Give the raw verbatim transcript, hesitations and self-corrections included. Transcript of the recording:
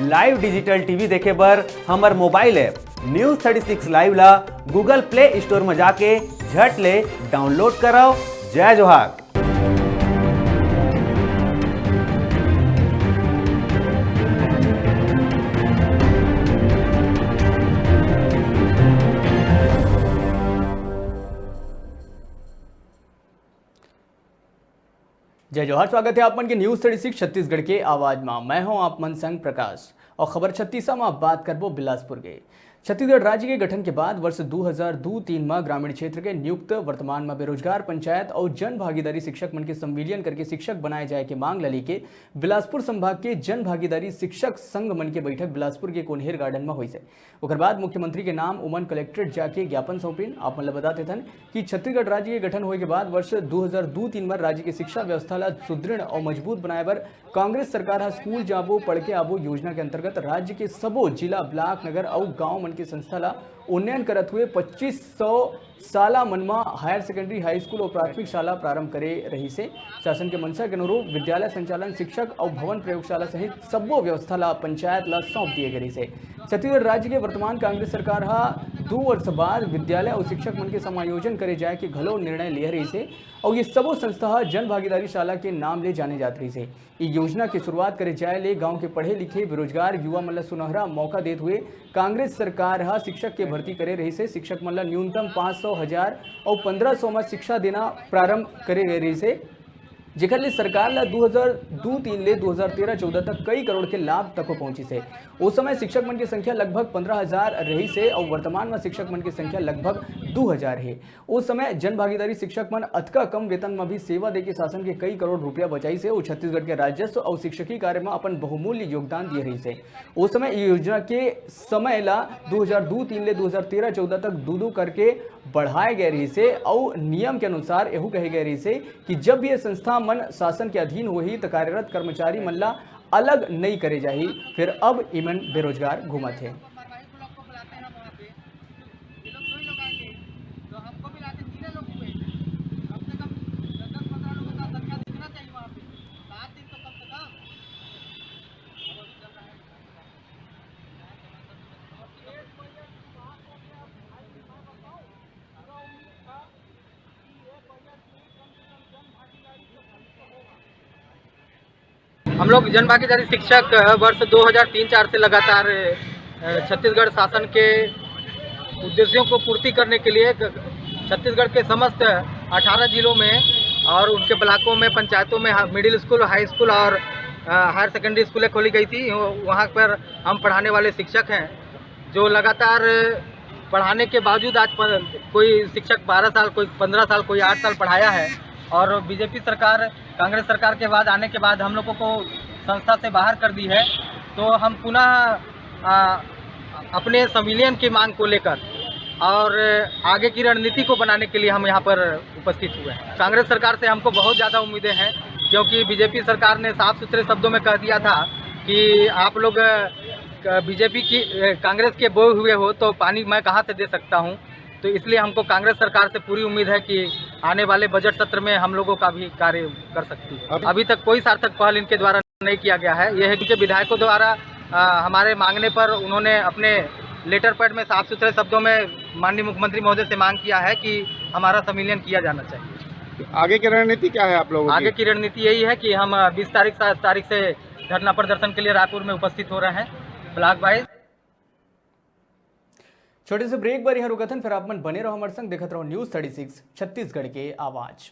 Live digital TV देखे बर हमर mobile app news thirty six live ला Google Play Store म जाके झट ले डाउनलोड करव। जय जोहार। जय जोहार, स्वागत है आप मन के न्यूज़ थर्टी सिक्स छत्तीसगढ़ के आवाज मा। मैं हूं आप मन संग प्रकाश और खबर छत्तीसा मा बात करबो बिलासपुर के। छत्तीसगढ़ राज्य के गठन के बाद वर्ष दू हजार दू तीन मा ग्रामीण क्षेत्र के नियुक्त, वर्तमान मा बेरोजगार पंचायत और जन भागीदारी शिक्षक मन के संविलियन करके शिक्षक बनाए जाए के मांग ल लेके बिलासपुर संभाग के जन भागीदारी शिक्षक संघ मन के बैठक बिलासपुर के कोनहेर गार्डन मा होइस हे। ओकर बाद मुख्यमंत्री के नाम उमन कलेक्ट्रेट जाके ज्ञापन सौंपिन। आप मन ल बता देथन कि छत्तीसगढ़ राज्य के गठन होए के बाद वर्ष दू हजार दू तीन बर राज्य के शिक्षा व्यवस्था ला सुदृढ़ और मजबूत बनाए बर कांग्रेस सरकार ह स्कूल जाबो, पढ़ के आबो योजना के अंतर्गत राज्य के सबो जिला, ब्लॉक, नगर अउ गांव मन के संस्था ला उन्नयन करत हुए पच्चीस सौ शाला मन म हायर सेकेंडरी, हाई स्कूल और प्राथमिक शाला प्रारंभ करे रहिस हे। शासन के मंशा के अनुरूप विद्यालय संचालन, शिक्षक और भवन प्रयोगशाला सहित सब्बो व्यवस्था ला पंचायत ला सौंप दिए गे रहिस हे। छत्तीसगढ़ राज्य के वर्तमान कांग्रेस सरकार ह दू वर्ष बाद विद्यालय और शिक्षक मन के समायोजन करे जाए के घलो निर्णय लिये रहिस हे और ये सबो संस्था ह जन भागीदारी शाला के नाम ले जाने जात रहिस हे। ये योजना के शुरुआत करे जाए ले गांव के पढ़े लिखे, बेरोजगार युवा मन ला सुनहरा मौका देत हुए कांग्रेस सरकार ह शिक्षक के भर्ती करे रहिस हे। शिक्षक मन ला न्यूनतम पाँच सौ, हजार और पन्द्रह सौ म शिक्षा देना प्रारंभ करे गए रहिस हे, जेकर ले सरकार ला दू हजार दू तीन ले दू हजार तेरह चौदह तक कई करोड़ के लाभ तको पहुंचिस हे। ओ समय शिक्षक मन के संख्या लगभग पन्द्रह हजार रहिस हे और वर्तमान म शिक्षक मन के संख्या लगभग दू हजार हे। ओ समय जन भागीदारी शिक्षक मन अतका कम वेतन म भी सेवा देके शासन के कई करोड़ रुपया बचाइस हे। ओ छत्तीसगढ़ के राजस्व और शिक्षकी कार्य म अपन बहुमूल्य योगदान दिए रहिस हे। ओ समय ये योजना के समय ला दू हजार दू तीन ले दू हजार तेरह चौदह तक दू दू करके बढ़ाए गए रहिस हे और नियम के अनुसार एहू कहे गए रहिस हे कि जब भी ये संस्था मन शासन के अधीन होही त कार्यरत कर्मचारी मन ला अलग नई करे जाही। फिर अब इमन बेरोजगार घूमत हे। हम लोग जन भागीदारी शिक्षक, अ, वर्ष दो हज़ार तीन चार से लगातार, अ, छत्तीसगढ़ शासन के उद्देश्यों को पूर्ति करने के लिए ग-, छत्तीसगढ़ के समस्त अठारह जिलों में और उनके ब्लॉकों में, पंचायतों में हा-, मिडिल स्कूल, हाई स्कूल और, अ, हायर सेकेंडरी स्कूलें खोली गई थी। वो, वहाँ पर हम पढ़ाने वाले शिक्षक हैं, जो लगातार पढ़ाने के बावजूद आज पर कोई शिक्षक बारह साल, कोई पन्द्रह साल, कोई आठ साल पढ़ाया है। और बीजेपी सरकार, कांग्रेस सरकार के बाद, आने के बाद हम लोगों को संस्था से बाहर कर दी है। तो हम पुनः, आ, अपने संविलियन की मांग को लेकर और आगे की रणनीति को बनाने के लिए हम यहाँ पर उपस्थित हुए हैं। कांग्रेस सरकार से हमको बहुत ज़्यादा उम्मीदें हैं, क्योंकि बीजेपी सरकार ने साफ सुथरे शब्दों में कह दिया था कि आप लोग, अ, बीजेपी की, अ, कांग्रेस के बोए हुए हो, तो पानी मैं कहाँ से दे सकता हूँ। तो इसलिए हमको कांग्रेस सरकार से पूरी उम्मीद है कि आने वाले बजट सत्र में हम लोगों का भी कार्य कर सकती है। अभी अभी तक कोई सार्थक पहल इनके द्वारा नहीं किया गया है। यह है कि विधायकों द्वारा, अ, हमारे मांगने पर उन्होंने अपने लेटर पैड में साफ सुथरे शब्दों में माननीय मुख्यमंत्री महोदय से मांग किया है कि हमारा संविलियन किया जाना चाहिए। आगे की रणनीति क्या है आप लोगों आगे की? की रणनीति यही है कि हम, अ, बीस तारीख, सात तारीख से धरना प्रदर्शन के लिए रायपुर में उपस्थित हो रहे हैं, ब्लॉक वाइज। छोटे से ब्रेक बर यहाँ रुकथन, फिर आप मन बने रहो हमारे संग, देखत रहो न्यूज़ थर्टी सिक्स छत्तीसगढ़ के आवाज़।